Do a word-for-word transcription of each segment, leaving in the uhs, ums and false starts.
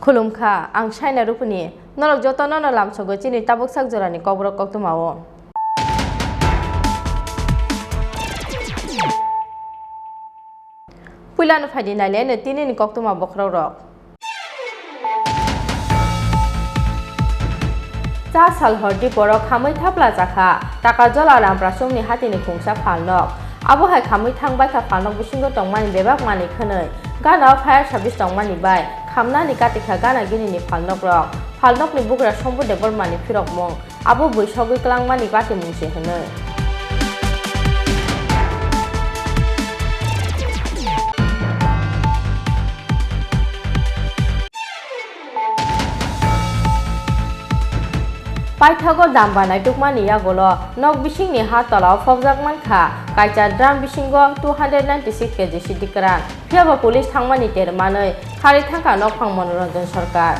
Khulumkha, ang Saina Rupuni. Norok jotono no lamsogo chini tabuk sak jorani kokborok koktwmao. Puilano phaidi naileno tinini koktwma bokhorokrok. Cha sal hordi borok khamwi thapla chakha, Takarjola Ramprasongni hatini khungsa phalnok. Abo hai khamwi thangbaikha phalnok bisingo tongmani bebak manwi khwnwi. Gana o fire service tongmani bai khamnani katikha gana ginini phalnokrok. Phalnokni bugra Sombu Debbarmani phirokmung. Abo bwsogwi klangmani patimung se hwnwi. Paithago dam banai tukmani yagulo nok bisingni ha tolao phobjak mankha kaisa drum bisingo two hundred ninety six K G sidi kwran. Phiyaba police thangmani ter manwi kharwi thangkha nokphang Manoranjan Sarkar.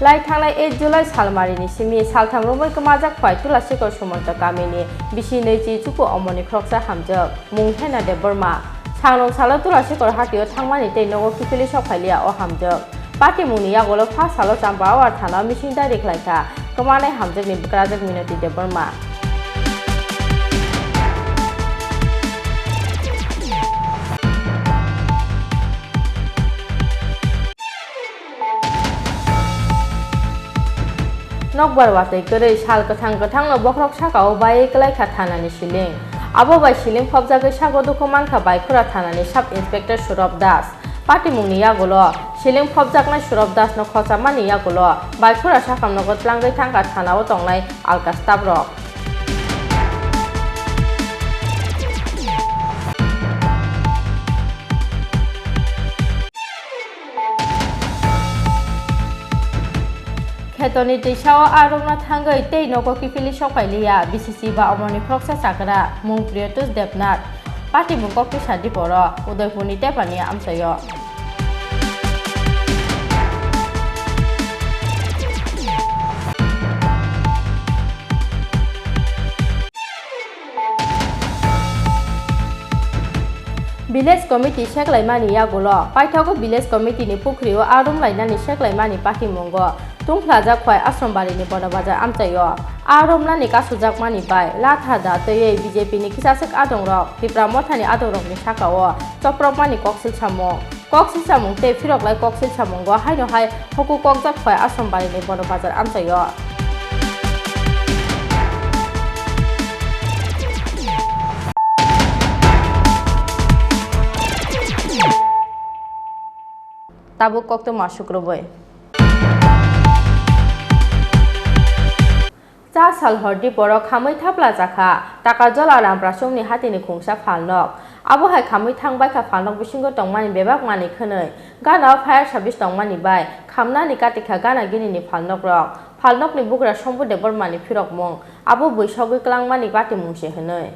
Lai thangnai eight July salmarini simi saltham romwi kwmajak phai Tulasikor Sumonto kamini bisi nwichi chuku omoni khoroksa hamjak mung Hena Debbarma. Sangrong salo Tulasikor hatio thangmani tei nogo kiphilwi sok phailiya o hamjak. Patimungni yagulo pha salo Champawar thanao mising dairi khlaikha kwmanai hamjakni bwkrajak Minoti Debbarma. Nokbar watwi kwrwi sal kwthang kwthangno bokhorok sakao baiwi kwlaikha thanani siling. Abo bai siling phobjagwi sago dukhu mankha Baikhura thanani Sub Inspector Surab Das. Patimungni yagulo siling phobjaknai Surab Dasno khochamani yagulo Baikhura sakamnogo tlangwi thangkha thanao tongnai alka staffrok. Khetoni twisao arokno thangwi tei nogo kiphilwi sok phailiya B C C ba omoni khoroksa chakra mung Priyotosh Debnath. Patimung koktwisa Diporo Udaipurni tepani amchaio. Village Committee seklaimani yagulo paithago Village Committee ni pukhrio arum lainani seklaimani patimungo tungphlajak Khwai Asrombarini Bono Bazar amchaio. Arumlani kasujakmani bai latha da twiwi B J P ni kisaswk adongrok Tipra Mothani adongrokni sakao chopropmani koksil samung. Kok silsamung tei phiroklai kok silsamungo haino hai huku kokjak Khwai Asrombarini Bono Bazar amchaio. Tabuk koktwma sukrubwi. Cha sal hordi borok khamwi thapla chakha Takarjola Ramprasongni hatini khungsa phalnok. Abo hai khamwi thangbaikha phalnok bisingo tongmani bebak manwi khwnwi. Gana o fire service tongmani bai khamnani katikha gana ginini phalnokrok. Phalnokni bugra Sombu Debbarmani phirokmung. Abo bwsogwi klangmani patimung se hwnwi.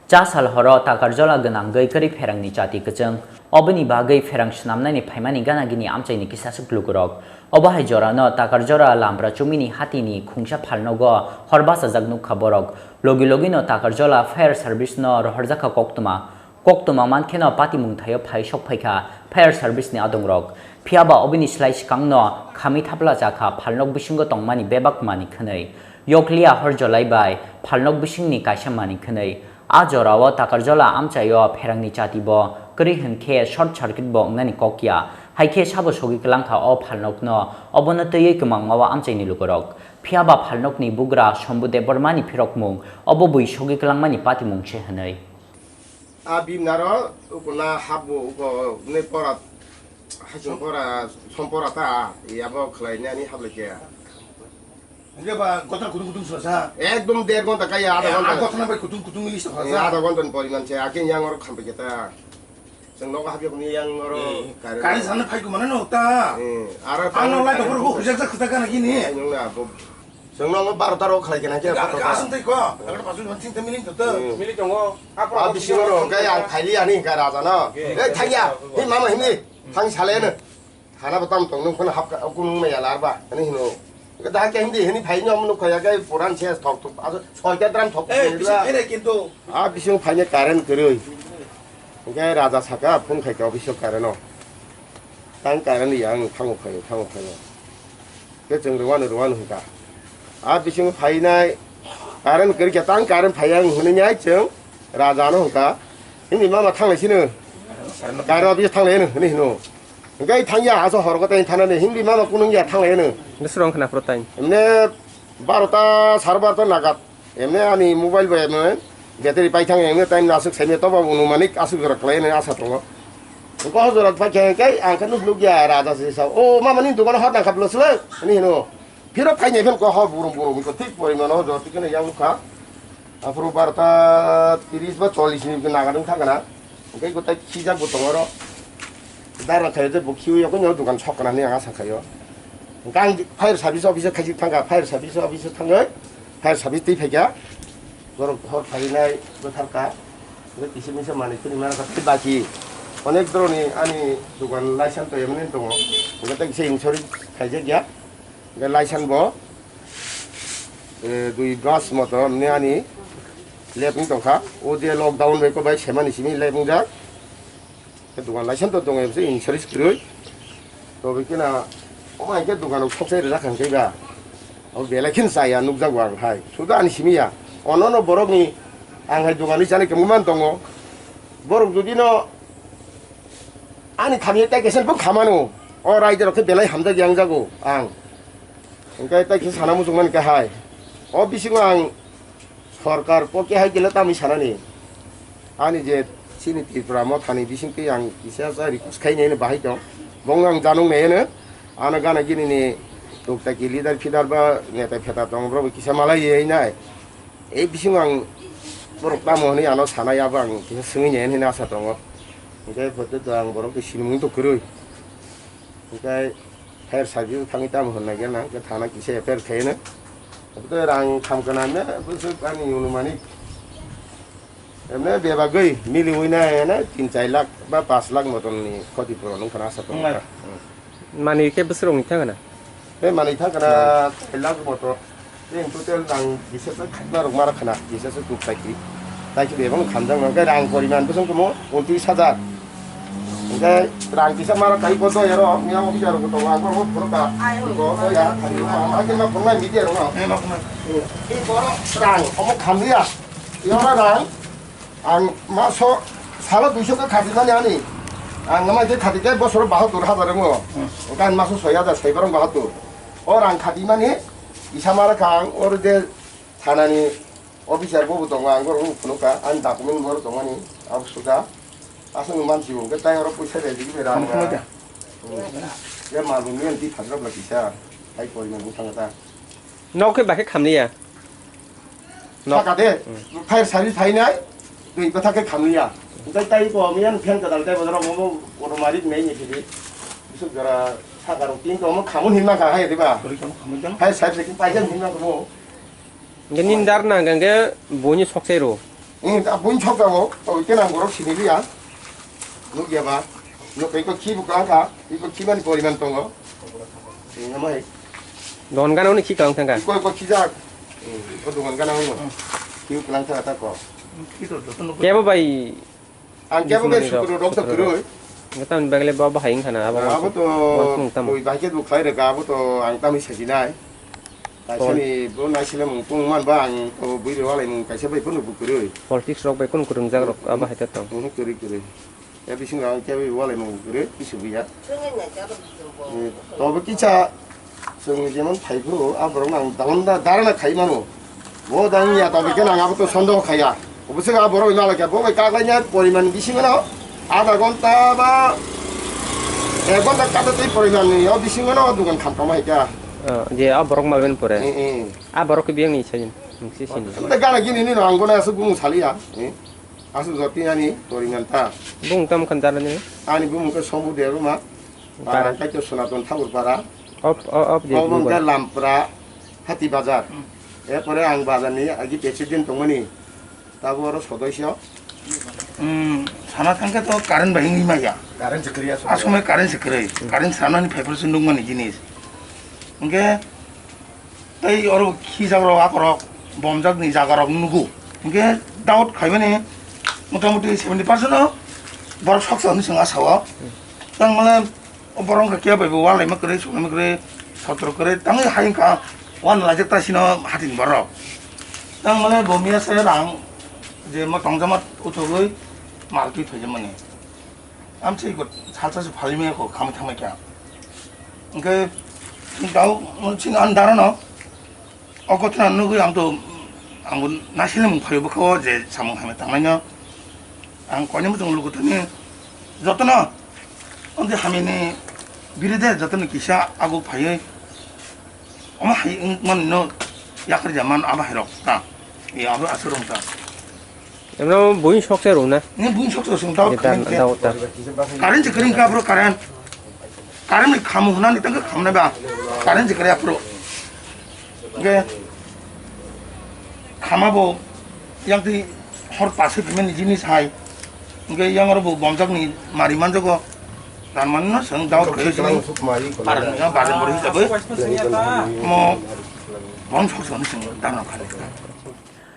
Cha sal horo Takarjola gwnangwi kwrwi pherangni chati kwchwng. Oboni bagwi pherang swnamnani phaimani gana gini amchaini kisaswk lukurok. Obo hai jorano Takarjola Lamprasongni hatini khungsa phalnogo hor bachajak nukha borok. Logi logino Takarjola Fire Service no rohorjakha koktwma. Koktwma mankheno patimung thaio phai sok phaikha Fire Service ni adongrok. Phiyaba obini slai swkangno khamwi thapla chakha phalnok bisingo tongmani bebak manwi khwnwi. Yokliya hor jolai bai phalnok bisingni kaisa manwi khwnwi. A jorao Takarjala amchaio pherangni chati bo kwrwi hwn khe short circuit bo wngnani kok ya. Hai khe sabo sogwi kwlang kha o phalnokno, obono twiwi kwmangma o amchaini lukurok. Phiya ba phalnokni bugra Shambhu Debbarmani phirokmung, obo bui sogwi kwlangmani patimung se hwnwi. A bimnaro ukuna hapbo uko ne pora, hachung pora, som pora ta, yabo khlainani hablai khe. Hingke ba gotha kutung kutung sosa. Ekdom der ghonta kaya, adha ghonta. Gotha na bai kutung kutung ilis sosa. Adha ghonta ni poriman se, ake yang oro khampai keta. Chwng nogo hapya kuni yang oro. Kari sana phai kumana no ta. Aro ano lai dokor bo khujak jak khata kana kini. Nung na bo. Chwng nogo baro taro khlai kena kya. Asung tei ko. Agar pasu ban sing temiling to. Mili tongo. A bisingo no kaya ang phaili ani ka raja no. Eh thangya. Hi mama himni. Thang sale no. Thana bo tam tong nung phano hap ka, kunung maya lar ba, ani hino. Ga da ke hindi, hini phai nyom nuk khaya ga puran se thok thok, aso soita dram thok. Eh, bisa phere kintu. A bising phai ne current kwrwi. Ga raja saka phone khai ka office current no. Tang current yang thango phai, thango phai. Ke cheng rwano rwano hingka. A bising phai nai current kwrwi kya tang current phai yang hini nyai cheng raja no hingka. Hindi mama thanglai sino. Current office thanglai no, hini hino. Hingke thangya, aso hor kotai thanani, hindi mama kunung ya thanglai no. Nusrong khna pro time. Emne barota, sar barota nagat. Emne ani mobile bai emne battery pai thang emne time nasuk saimya toba unu manik asuk jora khlai ne asa tongo. Ko jora pai khe kai ang khe nuk nuk ya raja se sa. O mama ni dukan hot na khaplo sle. Ani hino. Phirok khainai phano kok hor burum burum ko thik porimano jor thik khe yang kha. Aphuru barota tiris ba chollish ni nagadwng thangkha na. Hingke ko tai khijak bo tongo oro. Dara khayo je bo khiwi yakho nyo dukan sok kana hinwi ang asa khayo. Hingke ang fire service office khaijik thangkha, fire service office thangwi fire service twi phaikha. Borok hor pharinai bwtharkha. Hingke kisa misa manwi kwrwi manakha tei baki onek droni ani dukan license to emani tongo. Hingke tai kisa insurance khaijakya. Hingke license bo, eh, dui mas moto mne ani lep wng tongkha. O je lockdown bai ko bai semani simi lep wngjak. Hingke dukan license to tongo, insurance kwrwi. To bai kena, omo hai khe dukan o sok sai rijak kha hingke ba. O belai khe chaya nukjago ang hai. Suda ani simi ya. Ono no borok ni ang hai dukan ni chani kemui man tongo. Borok jodi no ani thani tai kesen bo khamano. O raida rok khe belai hamjak yang jago ang. Hingke tai khe sana muchung mani khe hai. O bisingo ang sorkar poke hai kele tamni sanani. Ani je chini Tripura mothani bisingtwi ang kisa sa request khai nai bahai tong. Bong ang janung nai ano. Ano gana gini ni tok taki leader fidar ba neta pheta tong bro kisa malai ye nai. E bisingo ang borok tamo hwnwi ano sanai abo ang kisa swngwi nai hwnwi asa tongo. Hingke photo to ang borok twi sinimung to kwrwi. Hingke fire service thangwi tamo hwnna gana hingke thana kisa F I R khaino. Abo to rang kham kana me bwswk ani unumani. Emne bebagwi miliwi na ene tin char lakh ba panch lakh moton ni khoti puron wngkha na asa tongo. Manwi khe bwswk rokni thangkha na? Tei manwi thangkha na char lakh moto. Tei total rang kisa se khatma rok mara khana, kisa se tuk sai kri. Tai khe bebang khamjak no, khe rang poriman bwswng tongmo untris hajar. Hingke rang kisa mara kai bo doyaro, miya officer rok tongo, ang borok phuru ka. Bo doya, ani ma, ma khe ma phungnai media rok no. Ei borok rang, omo khamliya. Yora rang, Ang maso salo duiso khe khatimani ani. Ang namai khe khati khe bosoro bahatur hajar wngo. Hmm. Engkhe ang maso soi hajar saibarong bahatur. O rang khatimani kisa mara kha ang oro je thanani officer bobo tongo ang borok phunukha ani document borok tongmani abo suda. Aswk mansi bo hwnkhe tai oro puisa bai rang. Ang phunukha. Hmm. Ya malbuni ani twi phatrok la kisa. Tai poriman wng thangkha ta. Nok khe bakhe khamliya. Nok. Saka de, hmm. Fire service phainai, twi bwthak khe khamliya. Tei tai ko miyan phen kadal tei bodoro momo koto marik nei ni kidi. Bisuk jora saka rok tin ko mo khamun hinma kha hai diba. Kori khamun khamun jang. Fire service ki paijak hinma ko mo. Nge nindar na nge boni soksai ro. Ih, ta buin chok tongo, to ite nang borok sini liya. Nuk ya ba? Nuk iko khi bu kang kha, iko khi mani poriman tongo. Ih, namai. Don gana oni khi kang thangka. Iko, iko khi jak. Ih, iko dungan gana ono. Khi bu kang thangka ta ko. Kebo bai. Ang kebo bai sutro rok to kwrwi. Ngetam begle ba bahai wngkha na abo. Abo to koi bahai khe duk khlai rega, abo to ang tamni sajinai. Kaisani bo naisilai mung tong man ba ang to bui rok walai mung kaisa bai phano bo kwrwi. Politics rok bai kunu kwrwngjak rok abo hai ta tong. Mhm, kwrwi kwrwi. Ya bising rok ang khe bai walai mung kwrwi kisi buya. Eh, to bo kisa chwng jemon phai phuru a borok nang dalon da darana khai mano. Bo dang ya to bikhe nang abo to sondoh khaya. Obwswk a borok nalai kha, bo bai kaklaina poriman bisingo no adha ghonta ba ek ghonta kata tei poriman ni o bisingo no dugan khamtama hai kha. Ah, je a borok malben pore. Eh, eh. A borok ke biyang ni sajin, nungsi sini. Tei gana gini ni no ang gona aswk bumung saliya. Eh. Aswk jotni ani poriman ta. Bumung tam khan jana ni? Ani bumung ke Sombu Debbarma. Para. Para kaitor Sonaton Thakur para. Op, op, op, je Obo bumung hwnkhe ba. Lampra Hati Bazar. Erpore ang bazar ni agi president tongmani. Tabo oro sodoisyo. Hmm, sana thangkhe to current bai wngwi maya. Current se kwrwi aswk. Aswk mai current se kwrwi. Hmm. Current sanani phaiphuru se nukmani jinis. Hwnkhe tei oro khijakrok akorok bomjakni jagarok nugo. Hwnkhe doubt khaimani motamuti seventy percent o borok soksa hwnwi chwng asao. Hmm. Tangmale O borok wngkha kebo bai bo wal laima kwrwi, suk laima kwrwi, sotro kwrwi, tangwi hai wngkha, wan laijak ta sino hatini borok. Tang mane bo miya se rang je ma tongjakma uthogwi mal twi thaijakmani. Amtwi salsa se phalwi maya kho khamwi thangma kya. Hwnkhe tao chini andar no. O gotna nugwi ang to, ang bo naisingni mung phaio bwkha o je samung hamya tangnaino. Ang koinwi muchung lukuthani jotono, o je hamyani biride jotono kisa ago phaiwi omo hai wngmani no yakarja man abo hairok ta. E abo aswk rwng ta. Emno buin sokse rwna. Ni buin sokse rwsong tao. Ni tan, tao tan. Current se kwrwi kha bro current. Current ni khamu hwnani tangkhe khamnai ba. Current se kwrwi aphuru. Hwnkhe khama bo yang twi hor paswi phimani jinis hai. Hwnkhe yang oro bo bomjak ni mari manjago. Tan manno swng dao kwrwi sini. Par ya bajar bor hisabai. Mo bom sokse ni swng dano khani.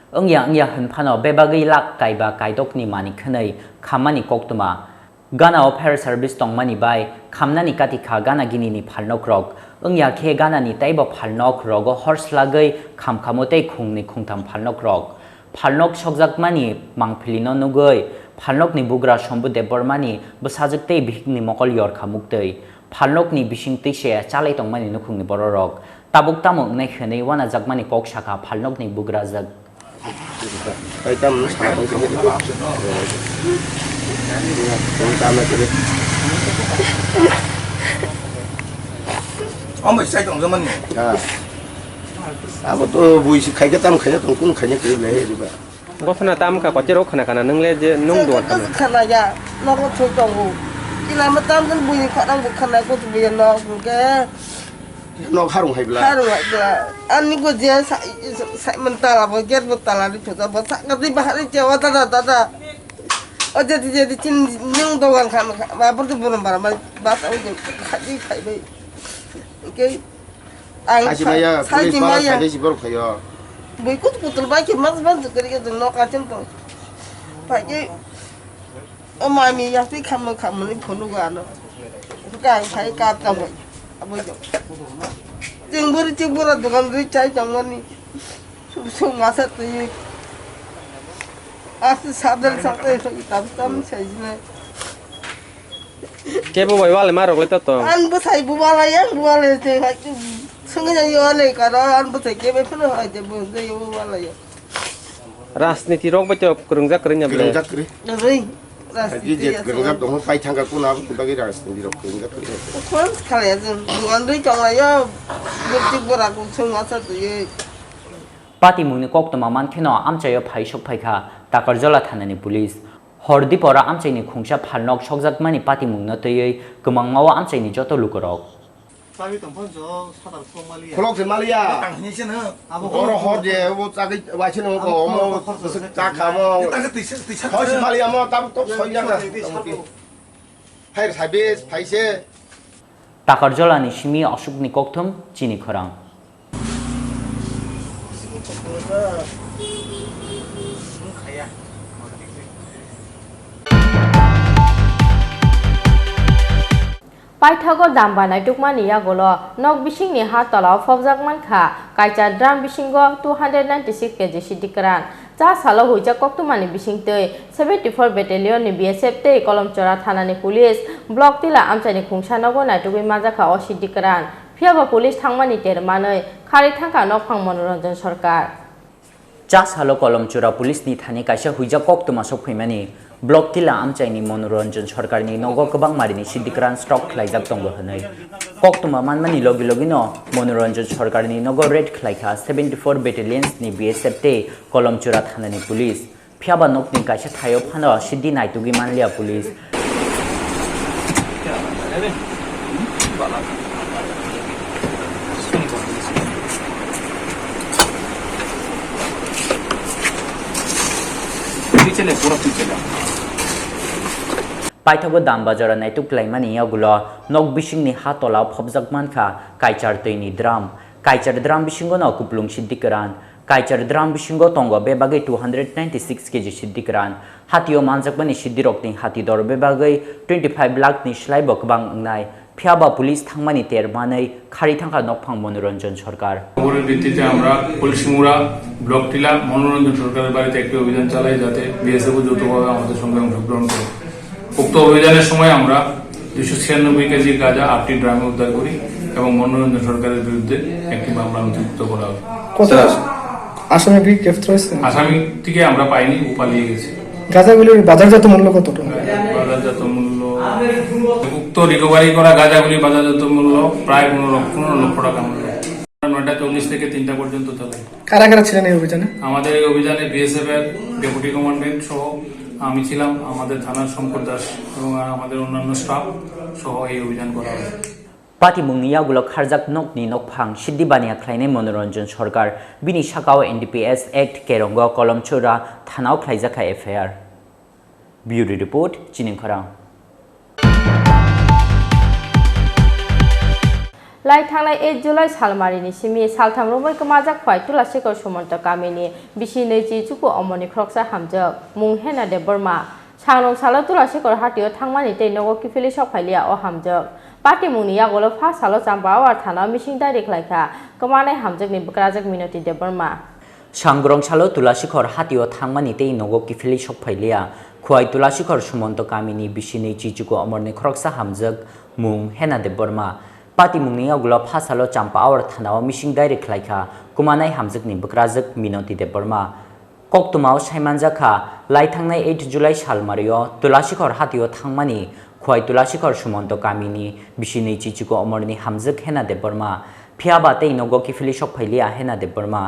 Wngya wngya hwn phano bebagwi lak kaiba kaidokni mani khwnwi khammani koktwma. Ganao fire service tongmani bai khamnani kati kha gana ginini phalnokrok. Wngya khe ganani teibo phalnok rogo hor slagwi khamkhamo tei khungni khungtham phalnokrok. Phalnok sokjakmani mangpilino nugwi phalnokni bugra Sombu Debbarmani bwsajwk tei bihikni mokol yorkha muktwi. Phalnokni bisingtwi se chalai tongmani nukhungni bororok. Tabuk tamo wngnai hwnwi wanajakmani kok sakha phalnokni bugrajwk. Tei tamo sana tong khe. Tamo khe. Omo sai tong jamani. Ha. Abo to bui si khai khe tam khai tong kun khai khe le riba. Gotona tam ka kochero khana khana nung le je nung duan khana. Khana ya, nogo thuk tongo. Kila ma tam den bui khana bu khana ko tu bui no ke. Nok harung hai bla. Harung hai bla. Ani go je sa, sa man tala bo, get bo tala ni photo bo, sa ka di bahari je wa dada, dada. O je di, je di chin ning dogan khan, ma bor tu burum bara, ma ba ta o je khai di khai bai. Oke. Ang sachi sa-, maya, sachi police bara maya. Khai di si bor khayo. Bui kut putul bai ke mas mas kari ke nok achim tong. Pai ke O mami yakti khamma khamma ni phone go ano. Ka khai ka ta mo. Abo jo. Tingbur tingbur dogan ri chai changmani. Sung masa tui. Asi sadal sakte so tam tam sai jina. Kebo bai wale ma rok le to to. An bo sai bo wala ya bo wale te. Sungi ya yo le karo an bo sai kebe phano hai te bo de yo wala ya. Rajniti rok bai to kwrwngjak kwrwngya ble. Kwrwngjak kwrwi. Kwrwi. Rajniti je ya kwrwngjak tongma pai thangka kuna abo bagwi rajniti rok kwrwngjak kwrwi. Khon khalaya jwng dugan dwi tonglayo. Bwrwi bora kung sung masa twi. Patimungni koktwma mankheno amchaio phai sok phaikha Takarjala thanani police. Hor dipora amchaini khungsa phalnok sokjakmani patimungno twiwi kwmangmao amchaini joto lukurok. Chabi tongphano jo sadar khulok maliya. Khulok se maliya. Tang hini se no. Abo oro hor je, obo chagwi waise no, omo khorsa se chakha mo. Tang tisa, tisa. Khoi se maliya mo, tab tok soi jana. Tisa. Hai sabe, phaise. Takarjolani simi Ashokni kokthum chini khorang. Paithago dam banai tukmani yagulo nok bisingni ha tolao phobjak mankha, kaichar drum bisingo two hundred ninety six K G siddi kwran. Cha salo huijak koktwmani bisingtwi seventy four Battalion ni B S F tei Kolomchora thanani police Block Tila amchaini khungsa nogo naitugwi manjakha o siddi kwran. Phiyaba police thangmani ter manwi khari thangkha nokphang Monoranjan Sarkar. Cha salo Kolomchura police ni thani kaisa huijak koktwma sok phaimani. Block Tila amchaini Monoranjan Sarkarni nogo kwbang marini siddi kwran stock khlaijak tongo hwnwi. Koktwma manmani logi logino Monoranjan Sarkarni nogo raid khlaikha seventy four Battalions ni B S F tei Kolomchura thanani police. Phiyaba nokni kaisa thaio phano siddi naitugwi manliya police. Paithago dam bajora naituk klaimani yagulo nok bisingni ha tolao phobjak mankha kaichar twini drum. Kaichar drum bisingono kuplung siddi kwran. Kaichar drum bisingo tongo bebagwi two hundred ninety six K G siddi kwran. Hatio manjakmani siddirokni hati dor bebagwi twenty five lakh ni slaibo kwbang wngnai. Phiyaba police thangmani ter manwi khari thangkha nokphang Monoranjan Sarkar. খবরের ভিত্তিতে আমরা কলসিমুড়া ব্লক টিলা মনোরঞ্জন সরকারের বাড়িতে একটি অভিযান চালাই, যাতে বিএসএফ যৌথভাবে আমাদের সঙ্গে অংশগ্রহণ করে। উক্ত অভিযানের সময় আমরা দুইশো ছিয়ানব্বই কেজি গাঁজা আটটি ড্রামে উদ্ধার করি এবং মনোরঞ্জন সরকারের বিরুদ্ধে একটি মামলা নথিভুক্ত করা হয়। কত আসামি কি গ্রেফতার হয়েছে? আসামিটিকে আমরা পাইনি, ও পালিয়ে গেছে। গাঁজাগুলির বাজারজাত মূল্য কত টাকা? বাজারজাত মূল্য, উক্ত রিকভারি করা গাঁজাগুলির বাজারজাত মূল্য প্রায় পনেরো লক্ষ, পনেরো লক্ষ টাকা মূল্য। নয়টা চল্লিশ থেকে তিনটা পর্যন্ত চলে। কারা কারা ছিলেন এই অভিযানে? আমাদের এই অভিযানে বিএসএফ এর ডেপুটি কমান্ডেন্ট সহ আমি ছিলাম, আমাদের থানার শঙ্কর দাস এবং আমাদের অন্যান্য স্টাফ সহ এই অভিযান করা হয়। Patimungni yagulo kharjak nokni nokphang siddi baniya khlainai Monoranjan Sarkar, bini sakao N D P S Act kerongo Kolomchura thanao khlaijakha F I R. Bureau Report, Chini Khorang. Lai thangnai eight July salmarini simi saltham romwi kwmajak phai Tulasikor Sumonto kamini bisi nwichi chuku omorni khoroksa hamjak, mung Hena Debbarma. Sangrong salo Tulasikor hatio thangmani tei nogo kiphilwi sok phailiya o hamjak. Patimungni yagulo pha salo Champawar thanao mising dairi khlaikha kwmanai hamjakni bwkrajak Minoti Debbarma. Sangrong salo Tulasikhor hatio thangmani tei nogo kiphilwi sok phailiya. Khwai Tulasikhor Sumonto kamini bisinwi chichuku omorni khoroksa hamjak mung Hena Debbarma. Patimungni yagulo pha salo Champawar thanao mising dairi khlaikha kwmanai hamjakni bwkrajak Minoti Debbarma. Koktwmao saimanjakha, lai thangnai eight July salmario Tulasikhor hatio thangmani Khwai Tulasikhor Sumonto kamini bisinwi chichuku omorni hamjak Hena Debbarma. Phiyaba tei nogo kiphilwi sok phailiya Hena Debbarma.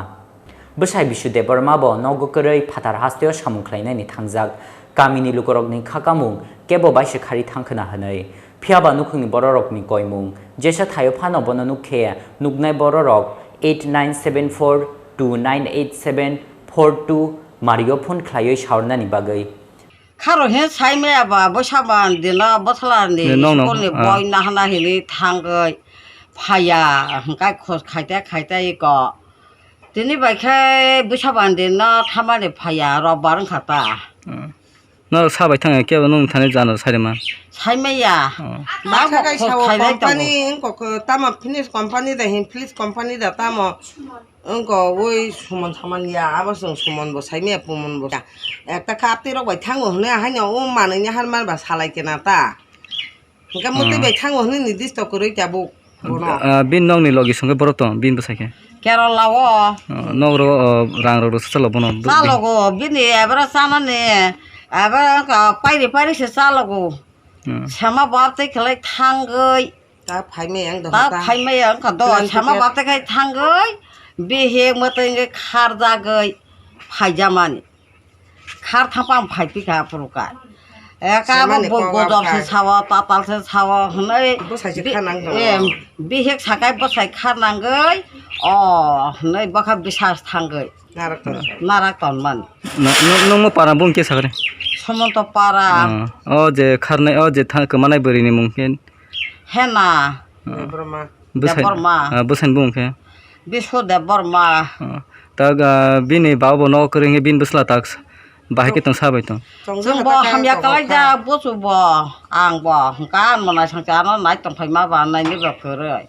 Bwsai Bisu Debbarma bo nogo kwrwi phatar hasteo samung khlainani thangjak. Kamini lukurokni khakamung kebo baisa khari thangkhwna hwnwi. Phiyaba nukhungni bororokni koimung jesa thaio phano bono nukkhe nuknai bororok eight nine seven four two nine eight seven four two mario phone khlaiwi saornani bagwi. Kharo he sai maya ba bwsa ban dino bwsala ni Ne, nong, nong, school ni ah. Boy nahana hini thangwi phaya hwnkhe khos khaita khaita iko. Tini bai khe bwsa ban dino thamani phaya robar wngkha ta. Hmm. Norok sabai thangya kebo nung thani jano sairima. Sai maya. Oh. Ba Masa bo kai khos sao khailai company tongo. Wngkok tamo finish company da hin finish company da tamo. Wngkha oi suman saman ya, abo chwng suman bo saimaya, pumon bo. Ekta kha twi rok bai thango hwnwi, haino o manwi ni har mar ba salai kena ta. Hwnkhe mwtwi bai thango hwnwi ni disto kwrwi tabuk bono. Ah, bini nokni logi songkhe borok tong, bini bwsai khe. Kerala o. Oh, nok ro, oh, rang rok rwsa chalo bono. Chalogo, bini ebra chamani, ebra wngkha pairi pairi se chalogo. Hmm. Sema bo tei khlai thangwi. Ta phaimaya ang dohor ta ta. Phaimaya wngkha do, Plan sama ticket. Bapte khai thangwi, bihik mwtwi wngwi kharjagwi phaijamani. Khar thapa ang phai pikha aphuru ka. Eka bo Samani bo kogar godop se khai. Sawo, tatal se sawo hwnwi. Bwsai se bi-, kha nang tongo. Em, bihik sakai bwsai kha nangwi, o hwnwi bwkha bisas thangwi. Narak ton. Narak tonmani. Na, no, nungmo para bung khe sakre? Somonto para. Ah, o je kharnai, o je tha-, kwmanai bwrwini mung khe? Hena. Ah. Debbarma. Bwsai-, Debbarma. Ah, bwsaini bung khe? Biswa Debbarma. Ah, ta, ah, bini baba bo nogo kwrwi wngkhe bini bwsla tak s-, Bahai khe tong sabai tong. Chwng bo hamya kwlai jak, busu bo, ang bo, hwnkha ang bo naisang cha ano nai tong phai ma ba, naini bo kwrwi.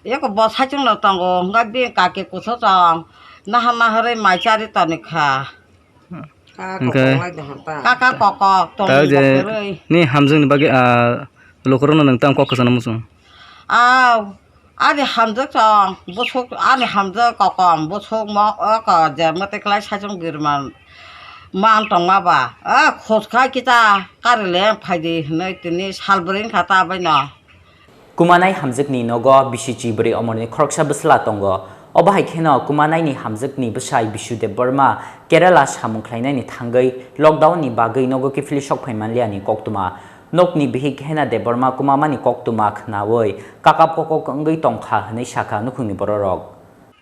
Eko bo saichung no tongo, hwnkha bini kaki kuso chong, naha naharwi mai chari toni kha. Hwnkhe kaka kokok tong ta je kwrwi. Ni hamjwkni bagwi, ah, lukurokno nwng tamo kok kwchangno muchung? Aw, ani hamjwk chong, busuk, ani hamjwk kokom, busuk mo, oko je mwtwi kwlai saichung birman man tongma ba, a khos khai kita kari le phaidi hinwi tini sal bwrwi wngkha ta baino. Kumanai hamjwkni nogo bisi chibrwi omorni khoroksa bwsla tongo. Obo hai kheno kumanaini hamjwkni bwsai Bisu Debbarma Kerala samung khlainaini thangwi lockdown ni bagwi nogo kiphilwi sok phai manliani koktwma. Nokni bihik Hena Debbarma kumamani koktwma khnaui kakap kokok wngwi tongkha hwnwi sakha nukhungni bororok.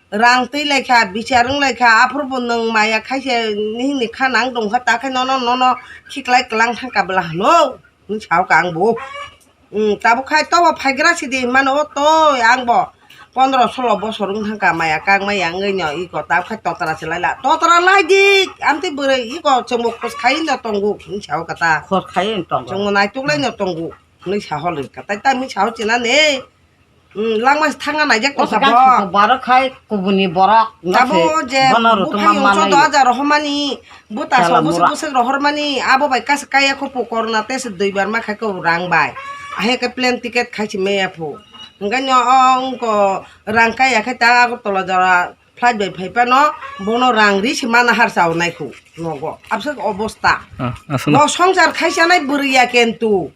Rang twi lai kha, bichar wng lai kha, aphuru bo nwng maya khaise nihini kha nang tong kha, ta khe nono, nono khiklai kwlang thang kha bwla hwno, hwnwi sa kha ang bo. Tabuk khai tobo phaigra sidi hwnmano, o toi ang bo pondro solo bosor wng thang kha, maya kang maya wngwi no iko tabuk khai totra se lai la, totra lai di, amtwi bwrwi iko chwngbo khos khai no tongo, hwnwi sa kha ta. Khos khai no tongo. Chwngbo naituk lai no tongo, hwnwi sa hol kha, tai ta hwnwi sa chinani. Langma se thangna naijak tongkha bo. Baro khai kubuni borok. Abo je buphang yong chodo aja rohormani, buta song bwswk bwswk rohormani, abo bai kasa kaya kho po corona test duibar ma khai kho rang bai. Ahe khe plane ticket khai se meya pho. Hwnkhe no ongko rang kaya khe ta Agartala jora flight bai phai phano bono rang ri se mana har chaw nai kho nogo. Abswk obosta. Bo songsar khai chanai bwrwi ya kentu.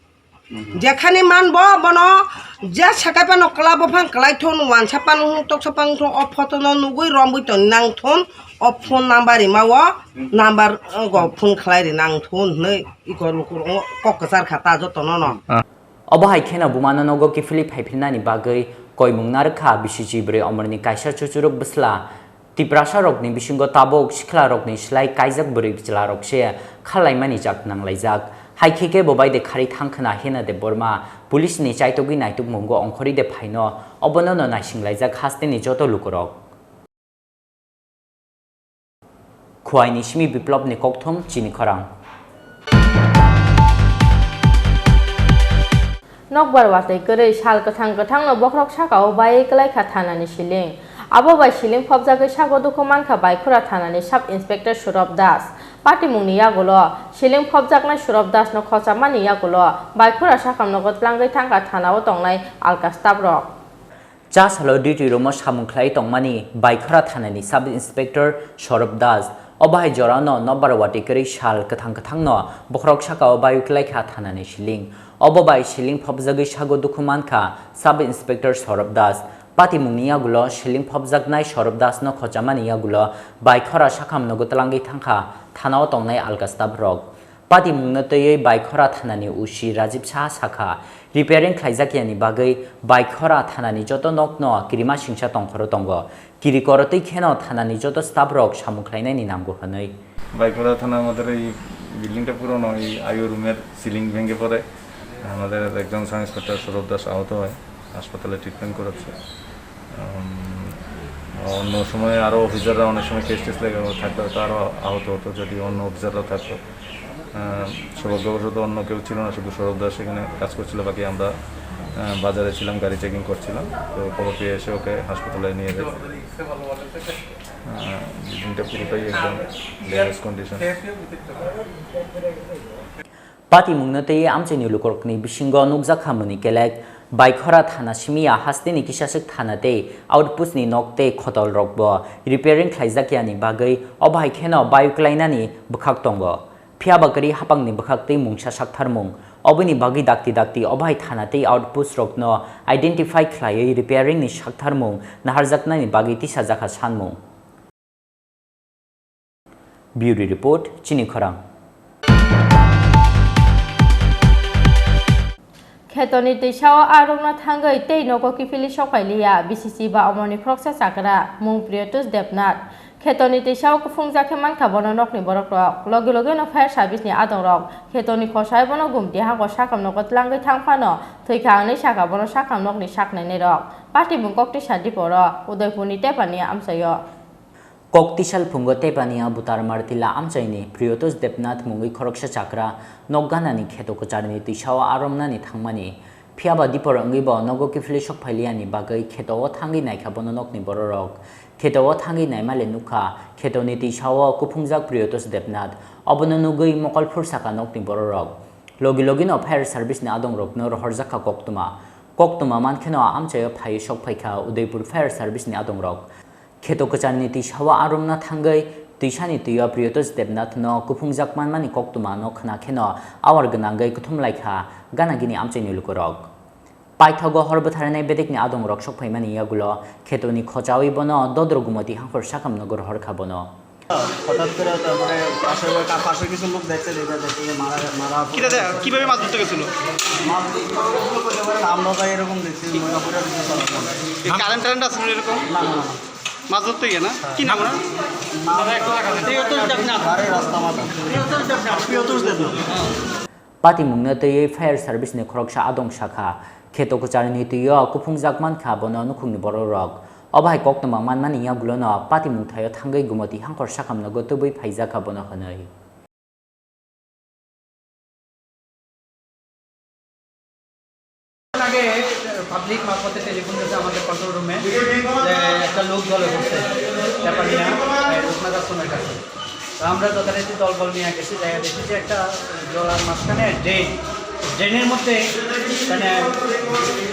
Jekhani man bo bono je sakai phano kwla buphang kwlai thun, wansa phano thun, toksa phano thun, o photo no nugwi romwi tong nang thun, o phone number rima o number, go phone khlai ri nang thun hwnwi iko luku kok kwchar kha ta joto no no. Obo hai kheno bumano nogo kiphilwi phaiphinnani bagwi koimung narwkha bisi chibrwi omorni kaisa chuchuruk bwsla. Tiprasa rokni bisingo tabuk sikla rokni slai kaijak bwrwi bwchwla rok se khalaimani jak nanglaijak. Hai khe khe bo bai de khari thang khna Hena Debbarma police ni chaitogwi naitukmungo ongkhorwi de phaino obono no naisinglaijak hasteni joto lukurok. Khwai ni simi Biplop ni kokthum chini khorang. Nokbar watwi kwrwi sal kwthang kwthangno bokhorok sakao bai kwlai kha thanani siling. Abo bai siling phobjagwi sago dukhu mankha Baikhura thanani Sub Inspector Surab Das. Patimungni yagulo siling phobjaknai Surab Dasno khochamani yagulo Baikhura sakhamnogo tlangwi thangkha thanao tongnai alka staff rok. Cha salo duty room o samung khlai tongmani Baikhora thanani Sub Inspector Saurabh Das. Obo hai jorano nokbar watwi kwrwi sal kwthang kwthangno bokhorok sakao bai kwlai kha thanani siling. Obo bai siling phobjagwi sago dukhu mankha Sub Inspector Saurabh Das. Patimungni yagulo siling phobjaknai Saurabh Dasno khochamani yagulo Baikhora sakhamnogo tlangwi thangkha thanao tongnai alka staff rok. Patimungno twiwi Baikhora thanani O C Rajiv Saha sakha, repairing khlaijakyani bagwi Baikhora thanani joto nokno kirima singsa tongkhoro tongo. Kiri korotwi kheno thanani joto staff rok samung khlainaini nango hwnwi. Baikhora thana mathare ei building টা পুরনো, এই আইও রুমের সিলিং ভেঙে পড়ে আমাদের একজন sub inspector Sourav দাস আহত হয়, হাসপাতালে ট্রিটমেন্ট করাচ্ছে। উম, অন্য সময় আরও অফিসাররা অনেক সময় কেস টেস লেগে থাকলে হয়তো আরও আহত হতো, যদি অন্য অফিসাররা থাকতো। আহ, সৌভাগ্যবশত অন্য কেউ ছিল না, শুধু সৌরভ দাস সেখানে কাজ করছিল, বাকি আমরা, আহ, বাজারে ছিলাম, গাড়ি চেকিং করছিলাম। তো খবর পেয়ে এসে ওকে হাসপাতালে নিয়ে যাই। আহ, বিল্ডিংটা পুরোটাই একদম damage condition. Patimungno tei amchaini lukurokni bisingo nukjakha mwnwi kelek, Baikhora thana simi ya hasteni kisaswk thana tei outpost ni nok tei khotol rokbo repairing khlaijakyani bagwi obo hai kheno bayu klainani bwkhak tongo. Phiya ba kwrwi hapangni bwkhak tei mungsa saktharmung. Oboni bagwi dakti dakti obo hai thana tei outpost rokno identify khlaiwi repairing ni saktharmung naharjaknani bagwi tisajakha sanmung. Bureau Report, Chini Khorang. Khetoni twisao arokno thangwi tei nogo kiphilwi sokphailiya B C C ba omorni khoroksa chakra, mung Priyotosh Debnath. Khetoni twisao kuphungjak khe mankha bono nokni borokrok. Logi logino fire service ni adongrok khetoni khosai bono Gumti hango sakam nogo tlangwi thang phano thwikha hwnwi sakha bono sakam nokni saknainairok. Patimung koktwisa Diporo, Udaipurni tepani amchaio. Kok tisal phungo Tepania Butar Martila amchaini Priyotosh Debnath mungwi khoroksa chakra nok ganani kheto kwcharni twisao aromnani thangmani. Phiyaba dipor wngwi bo nogo kiphilwi sok phailiyani bagwi kheto o thangwi naikha bono nokni bororok. Kheto o thangwi naimale nukha, khetoni twisao kuphungjak Priyotosh Debnath. Obono nugwi mokol phursakha nokni bororok. Logi logino fire service ni adongrokno rohorjakha koktwma. Koktwma mankheno amchaio phaiwi sok phaikha Udaipur fire service ni adongrok. Kheto kwcharni twisao aromna thangwi twisani twio Priyotosh Debnath no kuphungjak manmani koktwma no khna kheno awar gwnangwi kuthum laikha ganagini amchaini lukurok. Paithago hor bwtharnai bedekni adongrok sok phaimani yagulo khetoni khochawi bono Dodro Gumoti hangkhor sakhamno rohorkha bono. হঠাৎ করে তারপরে পাশে ওই কা-, পাশে কিছু লোক দেখছে, দেখে দেখে যে মারা, মারা কিটা দে-, কিভাবে মাছ ধরতে গেছিল? মাছ ধরতে গেছিল বলতে পারেন, আমরা তাই এরকম দেখছি, ময়লা পড়ে রয়েছে সারা। কারেন্ট টারেন্ট আছে না এরকম? না, না, না, না। মাছ ধরতে গিয়ে না? কি নাম ওনার? নাম প্রিয়তোষ দেবনাথ। আরে রাস্তা মাথা। প্রিয়তোষ দেবনাথ, প্রিয়তোষ Debnath. Patimungno twiwi fire service ni khoroksa adong sakha, kheto kwcharni twio kuphungjak mankha bono nukhungni bororok. Obo hai koktwma manmani yagulono patimung thaio thangwi Gumoti hangkhor sakhamno gotubwi phaijakha bono hwnwi. আগে পাবলিক মারফতে টেলিফোন গেছে আমাদের কন্ট্রোল রুমে যে একটা লোক জলে পড়ছে, ব্যাপারী না, এই রূপনাথ আশ্রমের কাছে। তো আমরা যথারীতি দলবল নিয়ে গেছি, জায়গা দেখি যে একটা জলার মাঝখানে ড্রেন, ড্রেনের মধ্যে মানে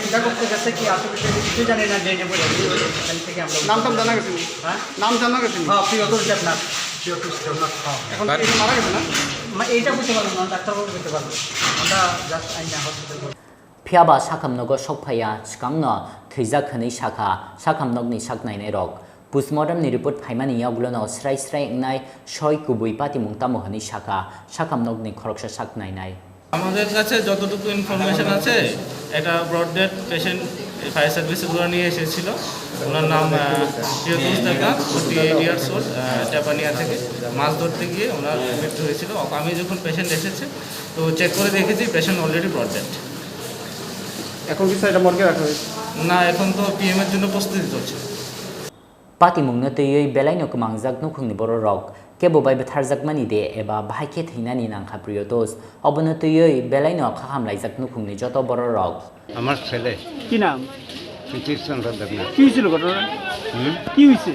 চিন্তা করতে গেছে কি আশেপাশে কিছু জানি না, ড্রেনে পড়ে গেছে। এখান থেকে আমরা নাম টাম জানা গেছে নি? হ্যাঁ? নাম জানা গেছে নি? হ্যাঁ, প্রিয়তোষ দেবনাথ। প্রিয়তোষ দেবনাথ, হ্যাঁ। এখন কি মারা গেছে না? মা-, এইটা বলতে পারবো না, ডাক্তারবাবু বলতে পারবো। আমরা জাস্ট আইনা hospital. Phiyaba sakhamnogo sok phaiya, swkangno thwijak hwnwi sakha sakhamnokni sak nainairok. Postmortemni report phaimani yagulono srai srai wngnai soi kubui patimung tamo hwnwi sakha sakhamnokni khoroksa sak nainai. আমাদের কাছে যতটুকু ইনফরমেশন আছে, একটা ব্রড ডেড পেশেন্ট ফায়ার সার্ভিসে ধরে নিয়ে এসেছিল। ওনার নাম, আহ, Priyatosh Debnath, forty eight years old, আহ, জাপানিয়া থেকে মাছ ধরতে গিয়ে ওনার মৃত্যু হয়েছিল। আমি যখন পেশেন্ট এসেছে, তো চেক করে দেখেছি পেশেন্ট অলরেডি ব্রড ডেড। এখন কি স্যার এটা মর্গে রাখা হয়েছে? না, এখন তো পিএম এর জন্য প্রস্তুতি চলছে। Patimungno twiwi belaino kwmangjak nukhungni bororok, kebo bai bwtharjakmani de eba bahai khe thwinani nangkha Priyotosh, obono twiwi belaino khaham laijak nukhungni joto bororok. আমার ছেলে। কি নাম? সুধীর চন্দ্র দেবনাথ। কি হয়েছিল ঘটনা? হুম? কি হয়েছে?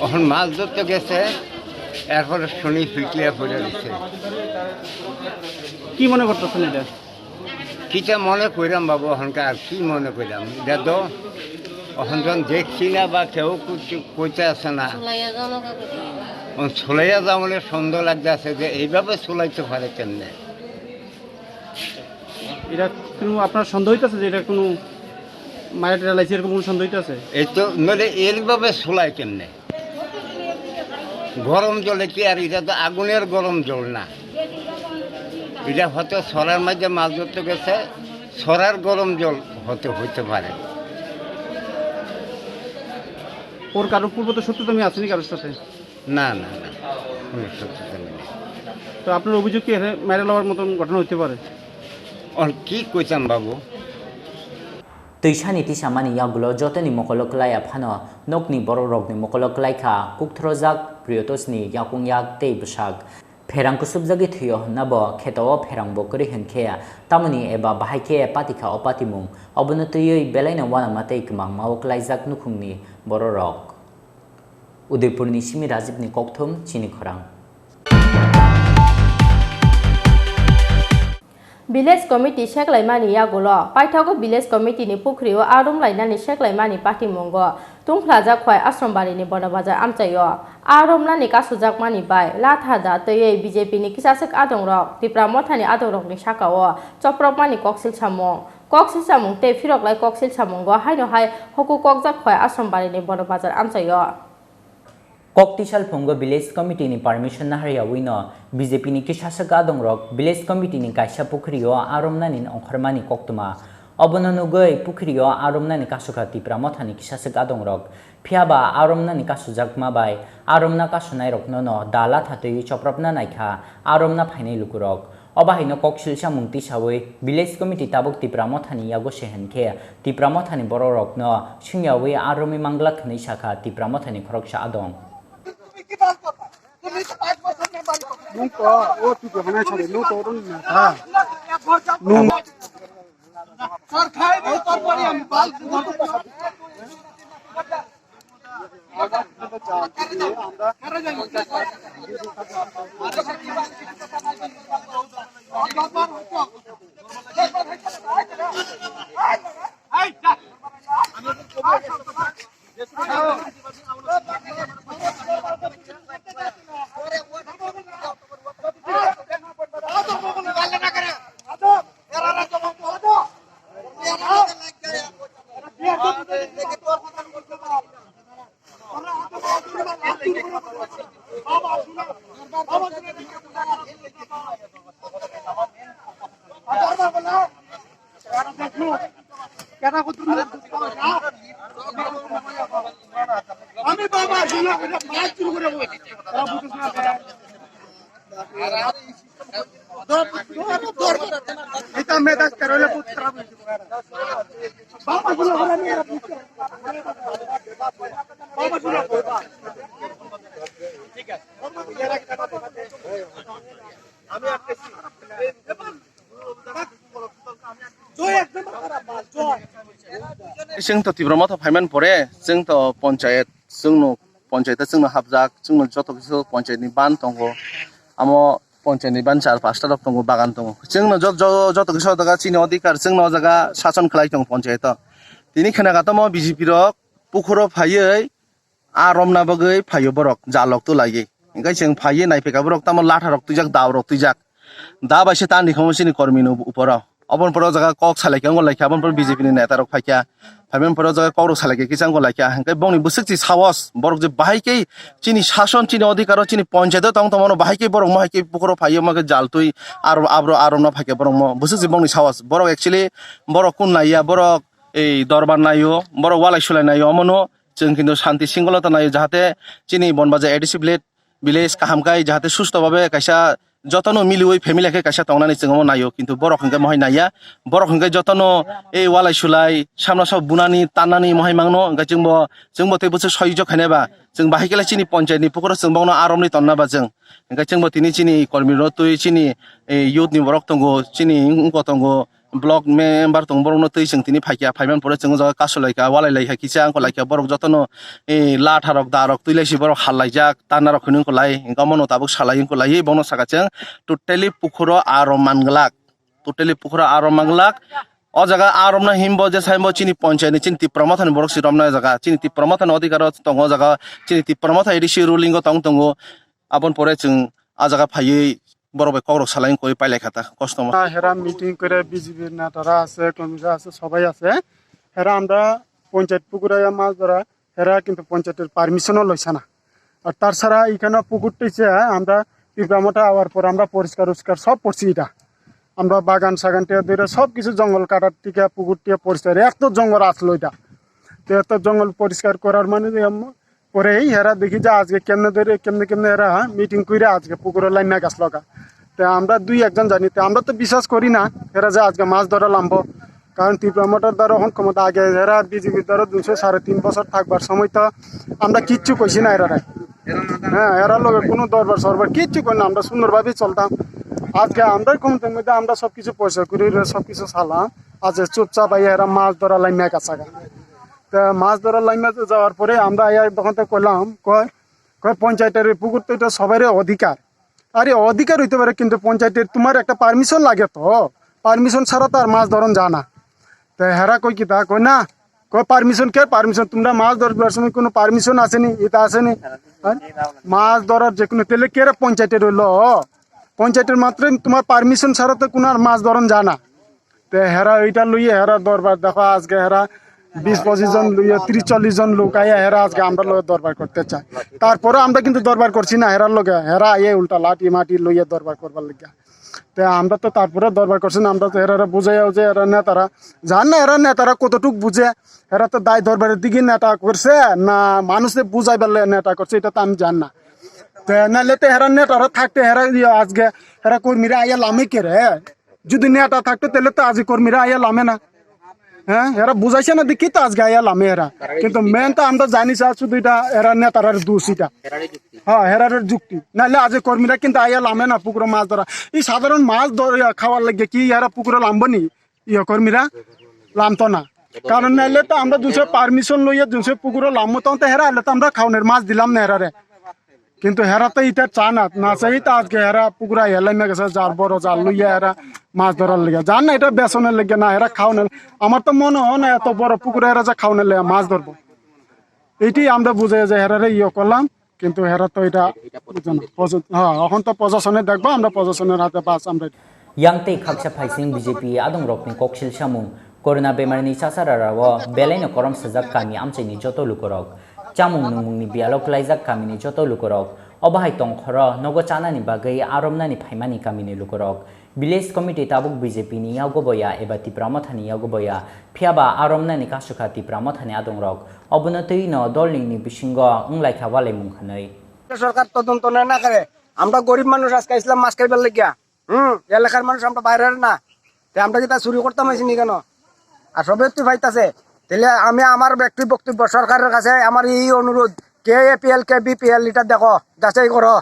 এখন মাছ ধরতে গেছে, এরপরে শুনি ফিটলিয়া পড়ে গেছে। কি মনে করতেছেন এটা? কিতা মনে কইরাম বাবু, অহনকে আর কি মনে কইরাম? এটা তো অহন যখন দেখছি না বা কেউ কিছু কইতে আছে না। অহন চুলাইয়া যাওয়ার সন্দেহ লাগতে আছে যে এইভাবে চুলাইতে পারে কেমনে? এটা কোনো আপনার সন্দেহ হইতেছে যে এটা কোনো মারা টেরা লাইছে, এরকম কোনো সন্দেহ হইতেছে? এই তো নইলে এইভাবে চুলায় কেমনে? গরম জলে কি আর, এটা তো আগুনের গরম জল না, এটা হয়তো ছড়ার মাঝে মাছ ধরতে গেছে, ছড়ার গরম জল হতে হইতে পারে। ওর কারোর পূর্ব তো শত্রুতা আমি আসেনি কারোর সাথে? না, না, না, কোনো শত্রুতা নেই। তো আপনার অভিযোগ কি এখানে মারা লওয়ার মতন ঘটনা হইতে পারে? অন কি কইতাম বাবু? Twisani tisamani yagulo jotoni mokolo kwlaiya phano nokni bororokni mokolo kwlaikha kukthorojak Priyotoshni yakung yak tei bwsak. Pherang kusubjagwi thwio hwnna bo kheto o pherang bo kwrwi hwnkhe tamoni eba bahai khe patikha o patimung, obono twiwi belaino uanama tei kwmangma o kwlaijak nukhungni bororok. Udaipurni simi Rajibni kokthum chini khorang. Village Committee seklaimani yagulo paithago Village Committee ni pukhrio arom lainani seklaimani patimungo tungphlajak Khwai Ashrambarini Bono Bazar amchaio arom nani kasujakmani bai latha da twiwi B J P ni kisaswk adongrok Tipra Mothani adongrokni sakao chopropmani koksil samung. Kok silsamung tei phiroklai kok silsamungo haino hai hokhu kokjak Khwai Ashrambarini Bono Bazar amchaio. Kok tisal phungo Village Committee ni permission naharyawi no B J P ni kisaswk adongrok Village Committee ni kaisa pukhrio aromnani ongkhormani koktwma. Obono nugwi pukhrio aromnani kasukha Tipra Mothani kisaswk adongrok. Phiyaba aromnani kasujakma bai aromna kasunairokno no da latha twiwi chopropna naikha aromna phainai lukurok. Obo haino kok silsamung tisawi Village Committee tabuk Tipra Mothani yago se hwnkhe Tipra Mothani bororokno swngyawi aromwi manglak hwnwi sakha Tipra Mothani khoroksa adong. Nung to, o tu ko hana chale, nung to ron na ta. Nung. Ita me das karole putra. Chwng to Tipra Motha phaiman pore, chwng to panchayat, chwngno panchayat chwngno hapjak, chwngno joto kisa panchayat ni ban tongo. Amo panchayat ni ban char pasta rok tongo, bagan tongo. Chwngno jo-, jo-, joto kisa o jaga chini odhikar, chwngno o jaga sason khlai tongo panchayat o. Tini khna katomo B J P rok pukhuro phaiwi, a romna bagwi phaio borok, jalok tu laiwi. Hingke chwng phaiwi naiphika borok tamo latha rok twijak, dao rok twijak. Da bai se tani khamu chini kormi ni uporo. Oboni pore o jaga kok salaikha, wngkha laikha, oboni pore B J P ni neta rok phaikha. Phaimani pore o jaga kok rok salaikha, kisa wngkha laikha. Hingke bongni bwswk chi sahos, borok je bahai khe chini sason, chini odhikar o, chini ponchayat o tong tongmano bahai khe borok mo hai khe pukhuro phaiwi mo khe jal twi aro abro aro no phaikha borok mo. Bwswk chi bongni sahos. Borok actually borok kun naiya, borok ei dorbar naio, borok walai sulai naio, omono chwng kintu shanti singolo ta naio, jahate chini Bonbaja A D C village, village kaham kai, jahate susto babe kaisa jotono miliwi family khe kaisa tongnani chwng omo naio, kintu borok hwnkhe mohai naiya, borok hwnkhe jotono ei walai sulai, samla sok bunani, tannani mohai mangno, hwnkhe chwngbo, chwngbo tei bwswk soyijok khainai ba, chwng bahai khe chini ponchayat ni pukhuro chwng bokno aromni tonna ba chwng, hwnkhe chwngbo tini chini kormi rok twi chini, eh, youth ni borok tongo, chini wngko tongo, block member tongo, borokno twi chwng tini phaikha, phaimani pore chwng o jaga kasulaikha, walailai kha kisa wngkha laikha, borok jotono, eh, latha rok, da rok twi laisi borok hal laijak, tanna rok hinwi wngkha lai, hwnkhe omono tabuk salai wngkha lai, bono saka chwng totally pukhuro arom manglak, totally pukhuro arom manglak. O jaga aromna himbo je saimbo chini ponchayat ni, chini Tipra Motha ni borok si romna jaga, chini Tipra Motha ni odhikar o tongo o jaga, chini Tipra Motha A D C ruling o tong tongo, aboni pore chwng a jaga phaiwi borok bai kokrok salai wngkha, pailai kha ta kosto mo. Hera meeting করে বিজেপির নেতারা আছে, কর্মীরা আছে, সবাই আছে। হেরা আমরা পঞ্চায়েত পুকুরে মাছ ধরা, হেরা কিন্তু পঞ্চায়েতের পারমিশনও লইছে না। আর তাছাড়া এখানে পুকুরটি যে আমরা টিপরা মোটা আওয়ার পর আমরা পরিষ্কার উস্কার সব করছি এটা। আমরা বাগান সাগান থেকে ধরে সব কিছু জঙ্গল কাটার থেকে পুকুরটি পরিষ্কার, এত জঙ্গল আসলো এটা। তো এত জঙ্গল পরিষ্কার করার মানে যে এম-, পরেই হেরা দেখি যে আজকে কেমনে ধরে, কেমনে কেমনে এরা মিটিং করে আজকে পুকুরে লাইমা গাছ লগা। তো আমরা দুই একজন জানি, তো আমরা তো বিশ্বাস করি না এরা যে আজকে মাছ ধরা লামবো। কারণ ত্রিপুরা মোটর দ্বারা এখন ক্ষমতা আগে এরা বিজেপির দ্বারা দুশো সাড়ে তিন বছর থাকবার সময় তো আমরা কিচ্ছু কইছি না এরা। হ্যাঁ, এরা লোকে কোনো দরবার সরবার কিচ্ছু করে না, আমরা সুন্দরভাবেই চলতাম। আজকে আমরাই ক্ষমতার মধ্যে আমরা সবকিছু পয়সা করি, সবকিছু চালাম। আজ চুপচাপ আইয়া এরা মাছ ধরা লাইমা গাছ আগা। তা মাছ ধরার লাইনে যাওয়ার পরে আমরা আইয়া দোকান থেকে কইলাম, কয়, কয়, "পঞ্চায়েতের এই পুকুর তো এটা সবারই অধিকার।" আরে অধিকার হইতে পারে, কিন্তু পঞ্চায়েতের তোমার একটা পারমিশন লাগে তো, পারমিশন ছাড়া তো আর মাছ ধরন যায় না। তো হেরা কই কি তা কয় না, কয়, "পারমিশন কে পারমিশন? তোমরা মাছ ধরবার সময় কোনো পারমিশন আসেনি, এটা আসেনি?" হ্যাঁ? মাছ ধরার যে কোনো তেলে কে রে পঞ্চায়েতের হইলো? পঞ্চায়েতের মাত্রই তোমার পারমিশন ছাড়া তো কোনো আর মাছ ধরন যায় না। তে হেরা ওইটা লইয়া হেরা দরবার দেখো, আজকে হেরা বিশ পঁচিশ জন লইয়া, ত্রিশ চল্লিশ জন লোক আইয়া হেরা আজকে আমরা লগে দরবার করতে চায়। তারপরে আমরা কিন্তু দরবার করছি না হেরার লগে, হেরা আইয়া উল্টা লাঠি মাটি লইয়া দরবার করবার লাগিয়া। তে আমরা তো তারপরে দরবার করছি না, আমরা তো হেরারে বুঝাইয়াও যে এরা নেতারা, জান না এরা নেতারা কতটুক বুঝে, এরা তো দায় দরবারের দিকে নেতা করছে না মানুষে বুঝাইবার লাগি নেতা করছে, এটা তো আমি জান না। তে নাহলে তো হেরা নেতারা থাকতে হেরা ইয়ে আজকে হেরা কর্মীরা আইয়া লামে কে রে? যদি নেতা থাকতো, তাহলে তো আজ কর্মীরা আইয়া লামে না। হ্যাঁ, এরা বুঝাইছে না দেখি তো আজকে আইয়া লামে এরা। কিন্তু মেন তো আমরা জানি স্যার, শুধু এটা এরা নেতারার দোষ এটা। হ্যাঁ, হেরারের যুক্তি। নাইলে আজ কর্মীরা কিন্তু আইয়া লামে না পুকুরে মাছ ধরা। এই সাধারণ মাছ ধরে খাওয়ার লাগে কি এরা পুকুরে লামবো নি? ইয়ে কর্মীরা লামতো না। কারণ নাইলে তো আমরা দুসে পারমিশন লইয়া দুসে পুকুরে লামবো, তখন তো হেরা আইলে তো আমরা খাওনের মাছ দিলাম না হেরারে। কিন্তু হেরা তো এটা চা না, না চাই তো আজকে হেরা পুকুরে আইয়া লামে গেছে, যার বড় জাল লইয়া হেরা মাছ ধরার লেগে। জান না এটা বেসনের লেগে না, হেরা খাওনের। আমার তো মনে হয় না এত বড় পুকুরে এরা যে খাওনের লেগে মাছ ধরবো। এইটাই আমরা বুঝাই যে হেরারে ইয়ে করলাম, কিন্তু হেরা তো এটা বুঝে না। প্রশাস-, হ্যাঁ, এখন তো প্রশাসনে দেখবো, আমরা প্রশাসনের হাতে বাস আমরা Yang tei khaksa phaising B J P adongrokni koksil samung, corona bemarni chasararao belaino korom sajak kami amchaini joto lukurok, chamung nungmungni biyalo klaijak kamini joto lukurok, obo hai tongkhoro nogo chanani bagwi aromnani phaimani kamini lukurok, village committee tabuk B J P ni yago boya eba Tipra Mothani yago boya, phiyaba aromnani kasukha Tipra Mothani adongrok, obono twi no dolningni bisingo wnglaikha walaimung hwnwi. সরকার তদন্ত না না করে, আমরা গরিব মানুষ আজকে ইসলাম মাছ খাইবার লাগিয়া। হুম, এলাকার মানুষ আমরা বাইরের না। তে আমরা কি তা চুরি করতাম আইছি নি কেন? আর সবে তুই পাইতাছে। তাহলে আমি আমার ব্যক্তি বক্তব্য সরকারের কাছে আমার এই অনুরোধ, K A P L, K B P L, এটা দেখো, যাচাই করো।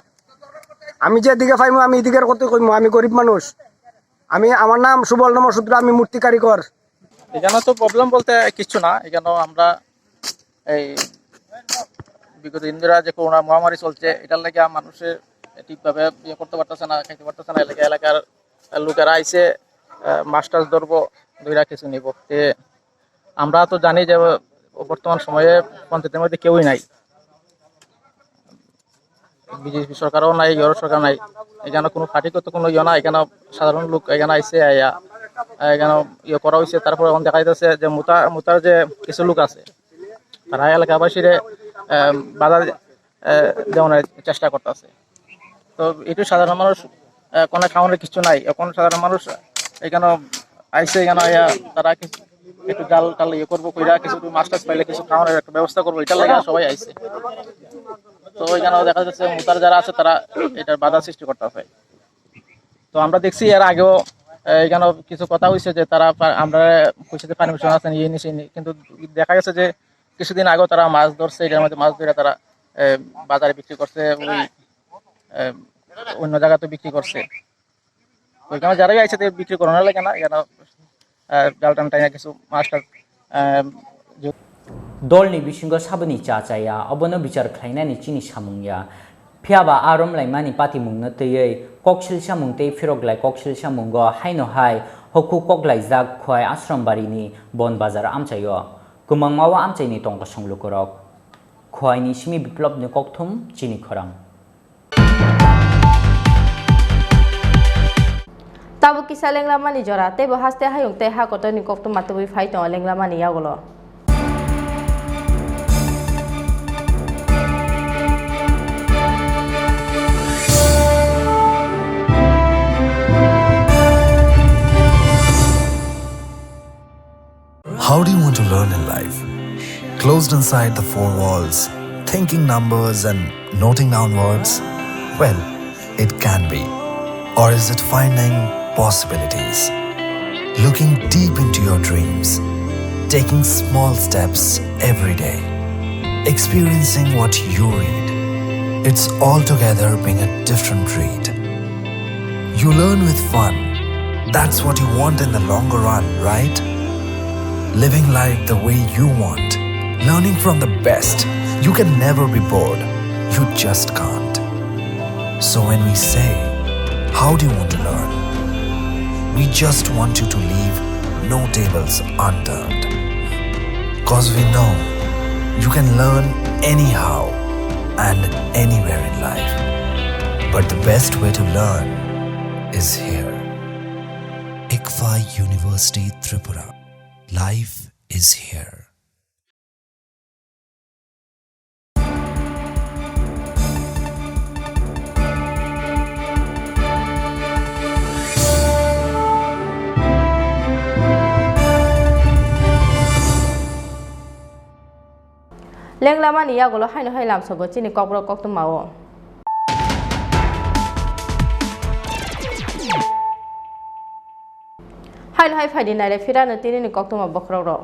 আমি যেদিকে পাইমু, আমি এদিকে করতে কইমু, আমি গরিব মানুষ। আমি, আমার নাম সুবল নমঃ সূত্র, আমি মূর্তি কারিগর। এখানে তো প্রবলেম বলতে কিচ্ছু না, এখানে আমরা এই বিগত দিন ধরে যে করোনা মহামারী চলছে, এটার লেগে মানুষের ঠিকভাবে ইয়ে করতে পারতেছে না, খাইতে পারতেছে না। এলাকা, এলাকার লোকেরা আইছে, আহ, মাছ টাছ ধরবো, ধইরা কিছু নিব। তে আমরা তো জানি যে বর্তমান সময়ে পঞ্চায়েতের মধ্যে কেউই নাই, বিজেপি সরকারও নাই, ইয়ের সরকার নাই, এখানে কোনো পার্টিগত কোনো ইয়ে না, এখানে সাধারণ লোক এখানে আইছে, আইয়া এখানে ইয়ে করা হয়েছে। তারপরে এখন দেখা যাচ্ছে যে মুতা মুতার যে কিছু লোক আছে, তারা এলাকাবাসীরে, আহ, বাধা, আহ, দেওয়ানোর চেষ্টা করতেছে। তো এটু সাধারণ মানুষ, আহ, কোনো খাওয়ানোর কিছু নাই। এখন সাধারণ মানুষ এখানে আইছে, এখানে আইয়া তারা কিছু একটু জাল টাল ইয়ে করবো, কইরা কিছু একটু মাছ টাছ পাইলে কিছু খাওয়ানোর একটা ব্যবস্থা করবো, এটার লাগে সবাই আইছে। তো এখানে দেখা যাচ্ছে মুতার যারা আছে তারা এটার বাধা সৃষ্টি করতেছে। তো আমরা দেখছি এর আগেও, আহ, এখানে কিছু কথা হয়েছে যে তারা পা-, আমরা কইছে যে পারমিশন আছে নি, এই নি, সেই নি, কিন্তু দেখা গেছে যে কিছুদিন আগেও তারা মাছ ধরছে, এটার মধ্যে মাছ ধরে তারা, আহ, বাজারে বিক্রি করছে, ওই, আহ, অন্য জায়গাতে বিক্রি করছে। তো এখানে যারাই আইছে, তারা বিক্রি করানোর লাগে না, এখানে, আহ, জাল টান টাইনা কিছু মাছ টাছ, আহ, Dolni bisingo saboni cha chaya, obono bichar khlainani chini samung ya. Phiyaba a romlaimani patimungno twiwi koksil samung tei phiroklai koksil samungo haino hai hokhu koklaijak Khowai Ashram barini Bon Bazar amchaio. Kwmangma o amchaini tongkosong lukurok. Khowaini simi Biplobni kokthum chini khorang. Tabuk kisa lenglamani jora, teibo haste hayung tei ha kotorni koktwma tubui phai tongo lenglamani yagulo. How do you want to learn in life? Closed inside the four walls, thinking numbers and noting down words? Well, it can be. Or is it finding possibilities? Looking deep into your dreams, taking small steps every day, experiencing what you read. It's altogether being a different breed. You learn with fun. That's what you want in the longer run, right? Living life the way you want. Learning from the best. You can never be bored. You just can't. So when we say, "How do you want to learn?" We just want you to leave no tables unturned. 'Cause we know you can learn anyhow and anywhere in life. But the best way to learn is here. ICFAI University Tripura. Life is here. Lenglamani yagulo haino hai lamsogo chini kokborok koktwma o. Haino hai phaidi naire phirano tinini koktwma bokhorok rok.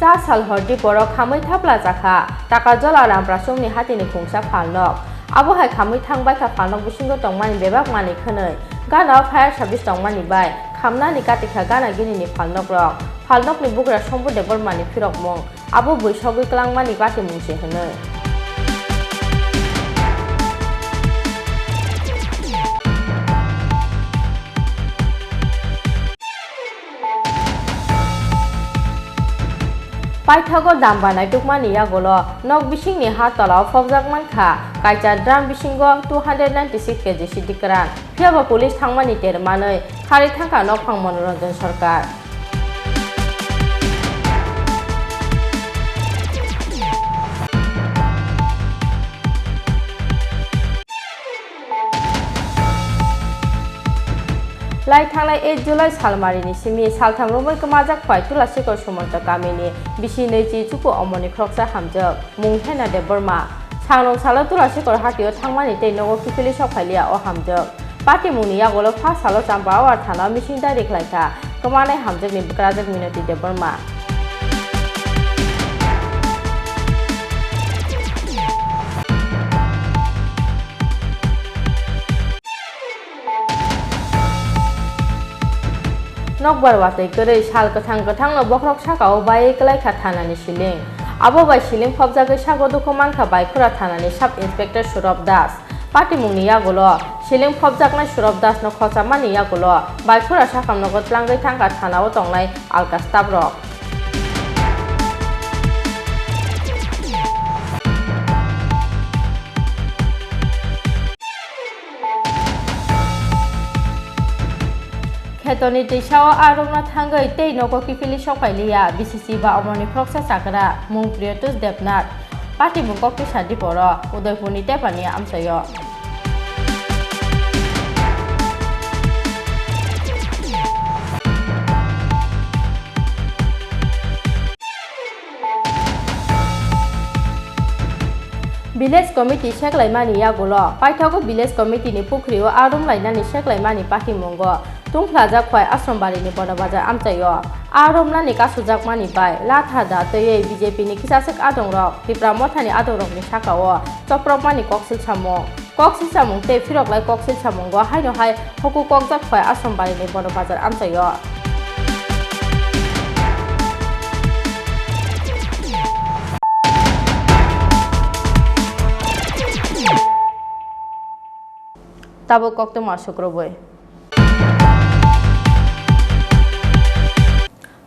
Cha sal hordi borok khamwi thapla jakha. Takajola Ramprasumni hatini khungsa phalnok. Abo hai khamwi thangbaikha phalnok bisingo tongmani bebak manwi khwnwi. Gana o fire service tongmani bai khamnani katikha gana ginini phalnok rok. Phalnokni bugra Sombu Debbarmani phirokmung. Abo bui sogwi klangmani patimung se hwnwi. Paithago dam banai tukmani yagulo nok bisingni ha tolao phobjak mankha, kaisa drum bisingo two hundred ninety six K G sidi kwran. Phiyaba police thangmani ter manwi kharwi thangkha nokphang Manoranjan Sarkar. Lai thangnai eight July salmarini simi saltham romwi kwmajak phai Tulasikor Sumonto kamini bisi nwichi chuku omoni khoroksa hamjak, mung Hena Debbarma. Sangrong salo Tulasikor hatio thangmani tei nogo kiphilwi sok phailiya o hamjak. Patimungni yagulo pha salo Champawar thana mising diary khlaikha kwmanai hamjakni bwkrajak Minoti Debbarma. Nokbar watwi kwrwi sal kwthang kwthangno bokhorok sakao baiwi kwlaikha thanani siling. Abo bai siling phobjagwi sago dukhu mankha Baikhura thanani Sub Inspector Surab Das. Patimungni yagulo siling phobjaknai Surab Dasno khochamani yagulo Baikhura sakamnogo tlangwi thangkha thanao tongnai alka staff rok. Khetoni twisao a rokno thangwi tei nogo kiphilwi sok phailiya B C C ba omorni khoroksa chakra mung Priyotosh Debnath. Patimung koktwisa Diporo Udaipurni tepani amchaio. Village Committee seklaimani yagulo paithago Village Committee ni pukhrio arum lainani seklaimani pakimungo tungphlajak Khwai Asrombarini Bono Bazar amchaio. Arum lani kasujakmani bai latha da twiwi B J P ni kisaswk adongrok Tipra Mothani adongrokni sakao chopropmani koksil samung. Koksil samung tei phiroklai koksil samungo haino hai huku kokjak Khwai Asrombarini Bono Bazar amchaio. Tabuk koktwma sukrubwi.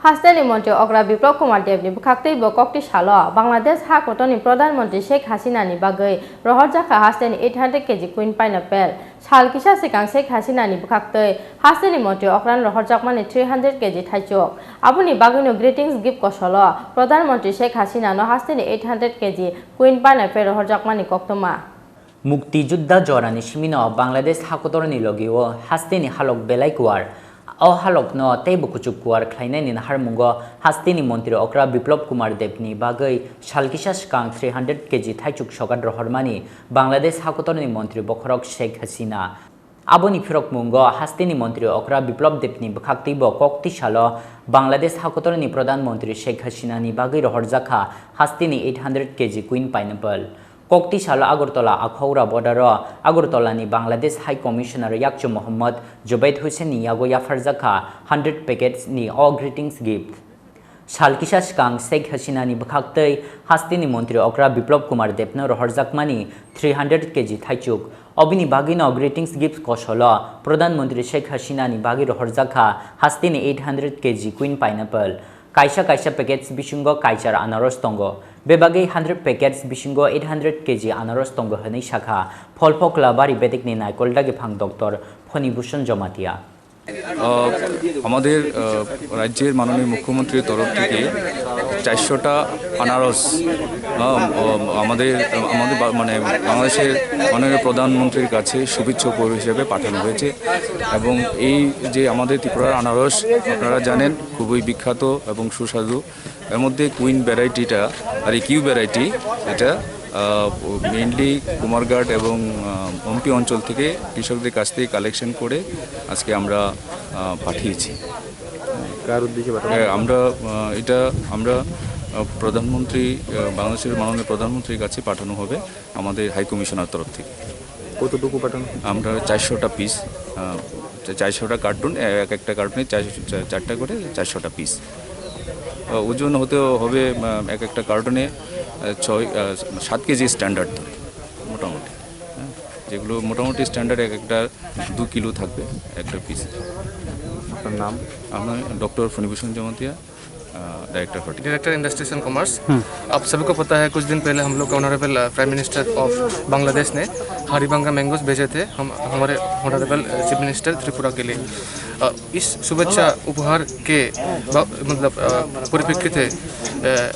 Hasteni montri okra Biplab Kumar Debni bwkhaktwi bo kokti salo Bangladesh ha kotorni Pradhan Montri Sheikh Hasinani bagwi rohorjakha hasteni eight hundred K G Queen Pineapple. Sal kisa swkang Sheikh Hasinani bwkhaktwi hasteni montri okran rohorjakmani three hundred K G thaichuk. Aboni bagwino greetings gift kosolo Pradhan Montri Sheikh Hasinano hasteni eight hundred K G Queen Pineapple rohorjakmani koktwma. Mukti Juddha jorani simino Bangladesh hakotorni logio hasteni halok belai kuar. O halokno teibo kuchuk kuar khlainaini naharmungo hasteni montri okra Biplab Kumar Debni bagwi salkisa swkang three hundred K G thaichuk sogat rohormani Bangladesh hakotorni montri bokhorok Sheikh Hasina. Aboni phirokmungo hasteni montri okra Biplab Debni bwkhaktwibo koktwi salo Bangladesh hakotorni Pradhan Montri Sheikh Hasinani bagwi rohorjakha hasteni eight hundred K G Queen Pineapple. Kokti salo Agartala Akhaura Bodaro Agartalani Bangladesh High Commissioner Yakchu Mohammad Jubaid Hussainni yago yapharjakha hundred packets ni o greetings gift. Sal kisa swkang Sheikh Hasinani bwkhaktwi hasteni montri okra Biplab Kumar Debno rohorjakmani three hundred K G thaichuk. Obini bagwino greetings gift kosolo Pradhan Montri Sheikh Hasinani bagwi rohorjakha hasteni eight hundred K G Queen Pineapple. Kaisa kaisa packets bisingo kaichar anaros tongo. Bebagwi hundred packets bisingo eight hundred K G anaros tongo hwnwi sakha Pholphokla Bari Bedekni Naikol Dagiphang Doctor Phoni Bhushan Jamatia. আহ, আমাদের, আহ, রাজ্যের মাননীয় মুখ্যমন্ত্রীর তরফ থেকে চারশোটা আনারস, আহ, আহ, আমাদের, আমাদের বা-, মানে, বাংলাদেশের মাননীয় প্রধানমন্ত্রীর কাছে শুভেচ্ছা উপহার হিসেবে পাঠানো হয়েছে। এবং এই যে আমাদের ত্রিপুরার আনারস, আপনারা জানেন, খুবই বিখ্যাত এবং সুস্বাদু। এর মধ্যে কুইন ভ্যারাইটিটা আর এই কিউ ভ্যারাইটি, এটা, আহ, মেইনলি কুমারঘাট এবং আহ, অম্পি অঞ্চল থেকে কৃষকদের কাছ থেকে কালেকশন করে আজকে আমরা আহ, পাঠিয়েছি। কার উদ্দেশ্যে পাঠানো? হ্যাঁ, আমরা আহ, এটা আমরা আহ, প্রধানমন্ত্রী আহ, বাংলাদেশের মাননীয় প্রধানমন্ত্রীর কাছে পাঠানো হবে আমাদের হাই কমিশনার তরফ থেকে। কতটুকু পাঠানো? আমরা চারশোটা পিস, চারশোটা কার্টুন, এক একটা কার্টুনে চার চারটা করে চারশোটা পিস। ওজন হতে হবে আহ, এক একটা কার্টুনে আহ, ছয় আহ, সাত কেজি স্ট্যান্ডার্ড ধরে মোটামুটি। হ্যাঁ, যেগুলো মোটামুটি স্ট্যান্ডার্ড এক একটা দু কিলো থাকবে একটা পিস। আপনার নাম? আমার doctor Phanibhushan Jamatia, director horticulture. Director industries and commerce. आप सभी को पता है, कुछ दिन पहले हम लोग honourable prime minister of Bangladesh ने हरिबांगा मैंगोज भेजे थे हम हमारे ऑनरेबल चीफ मिनिस्टर त्रिपुरा के लिए। अ, इस शुभेच्छा उपहार के ब- मतलब अ, परिप्रेक्षित है,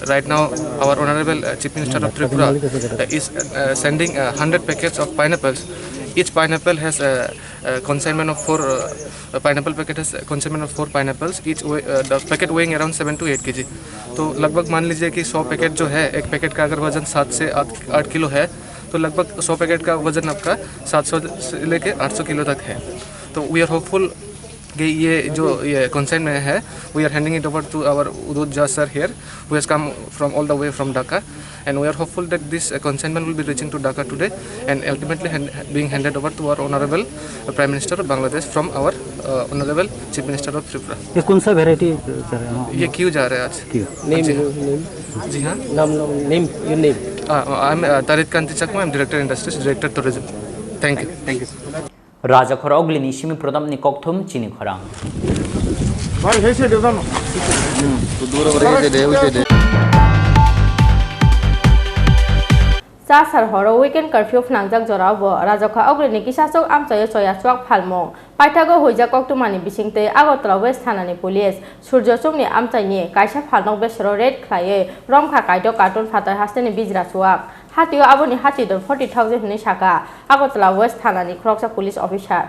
right now our honorable chief minister of Tripura is sending hundred packets of pineapples. Each pineapple has consignment of four, pineapple packet has consignment of four pineapples, each weigh, uh, the packet weighing around seven to eight kg। तो लगभग मान लीजिए कि सौ पैकेट जो है, एक पैकेट का अगर वजन सात से आठ आठ किलो है, तो लगभग सौ पैकेट का वजन आपका सात सौ से लेके आठ सौ किलो तक है। तो वी आर होपफुल कि ये जो ये कंसाइनमेंट है, we are handing it over to our Udut Jha sir here, who has come from all the way from Dhaka, and we are hopeful that this uh, consignment will be reaching to Dhaka today and ultimately hand, being handed over to our honorable uh, Prime Minister of Bangladesh from our uh, honorable Chief Minister of Tripura। ये कौन सा variety sir है? ये क्यों जा रहा है आज? क्यों? Name, जी। your name, जी हाँ। Nam, nam, name, your name. Uh, I am uh, Tarit Kanti Chakma, I am Director Industries, Director Tourism। Thank you। Thank you। Rajakhor Ogli ni simi prodam ni kokthum chini khorang. Chasal horo weekend curfew phnangjak jorao bo Rajakha Ogri ni kisasok amchaio choya chuak phalmung. Paithago huijak koktwmani bisingtwi Agartala West Thana ni police Surjo Chongni amchaini kaisa phalnok besero raid khlaiwi romkha kaitor carton phatar hasteni bijra chuak. Hatio aboni hatidor forty thousand hwnwi sakha Agartala West Thana ni khoroksa police officer.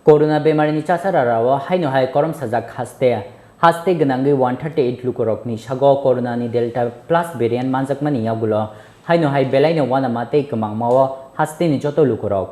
Corona bemarini chasararao haino hai koromsajak haste. Haste gwnangwi one thirty eight lukurokni sago corona ni Delta plus variant manjakmani yagulo haino hai belaino uanama tei kwmangmao hasteni joto lukurok.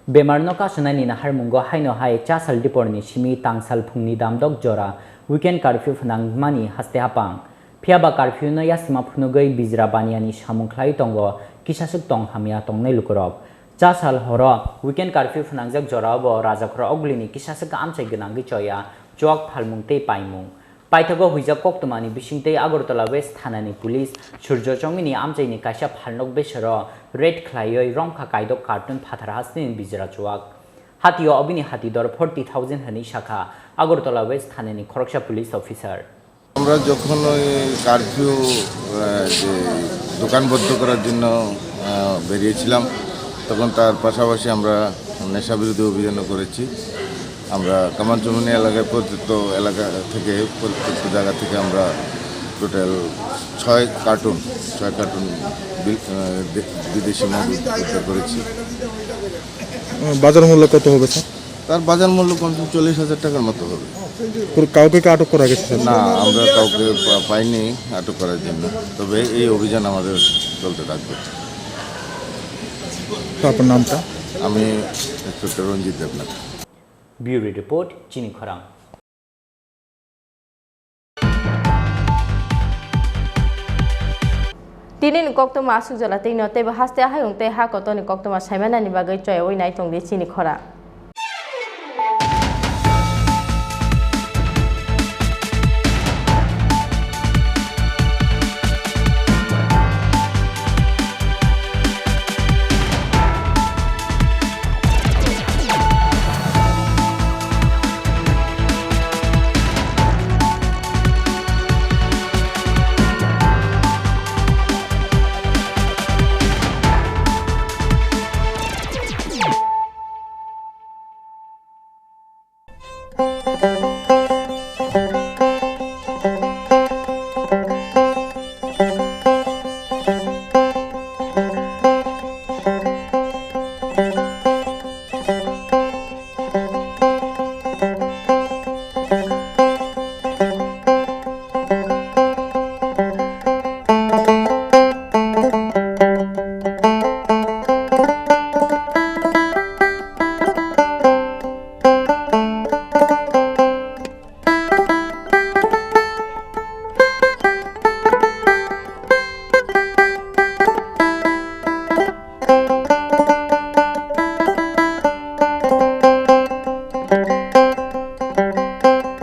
Bemarno kasunani naharmungo haino hai chasal diporni simi tangsal phungni damdok jora weekend curfew phnangmani haste hapang. Phiyaba curfew no yasima phunugwi bijra baniani samung khlai tongo kisaswk tong hamya tongnai lukurok. Chasal horo weekend curfew phnangjak jorao bo Rajakhor Ogli ni kisaswk amchai gwnangwi choya, chuak phalmung tei paimung. Paithago huijak koktwmani bisingtwi Agartala West Thana ni police Surjo Chongni amchaini kaisa phalnok besero raid khlaiwi romkha kaidok carton phatar hasteni bijra chuak. Hatio obini hatidor forty thousand hwnwi sakha Agartala West Thana ni khoroksa police officer. আমরা যখন ওই কারফিউ আহ, যে দোকান বন্ধ করার জন্য আহ, বেরিয়েছিলাম, তখন তার পাশাপাশি আমরা নেশা বিরোধী অভিযানও করেছি। আমরা কামানচুমনি এলাকায় পরিত্যক্ত এলাকা থেকে পরিত্যক্ত জায়গা থেকে আমরা টোটাল ছয় কার্টুন ছয় কার্টুন বিল- আহ, দে- বিদেশি মদ উদ্ধার করেছি। বাজার মূল্য কত হবে স্যার? তার বাজার মূল্য কমসে কম চল্লিশ হাজার টাকার মতো হবে। পুরো কাউকে কি আটক করা গেছে স্যার? না, আমরা কাউকে পা- পাইনি আটক করার জন্য, তবে এই অভিযান আমাদের চলতে থাকবে। তো আপনার নামটা? আমি ইন্সপেক্টর Ranjit Debnath. Bureau Report, Chini Khorang. Tini ni koktwma aswk jora twi no teibo haste hayung tei ha kotor ni koktwma saimanani bagwi choyawi nai tongdi chini khorang.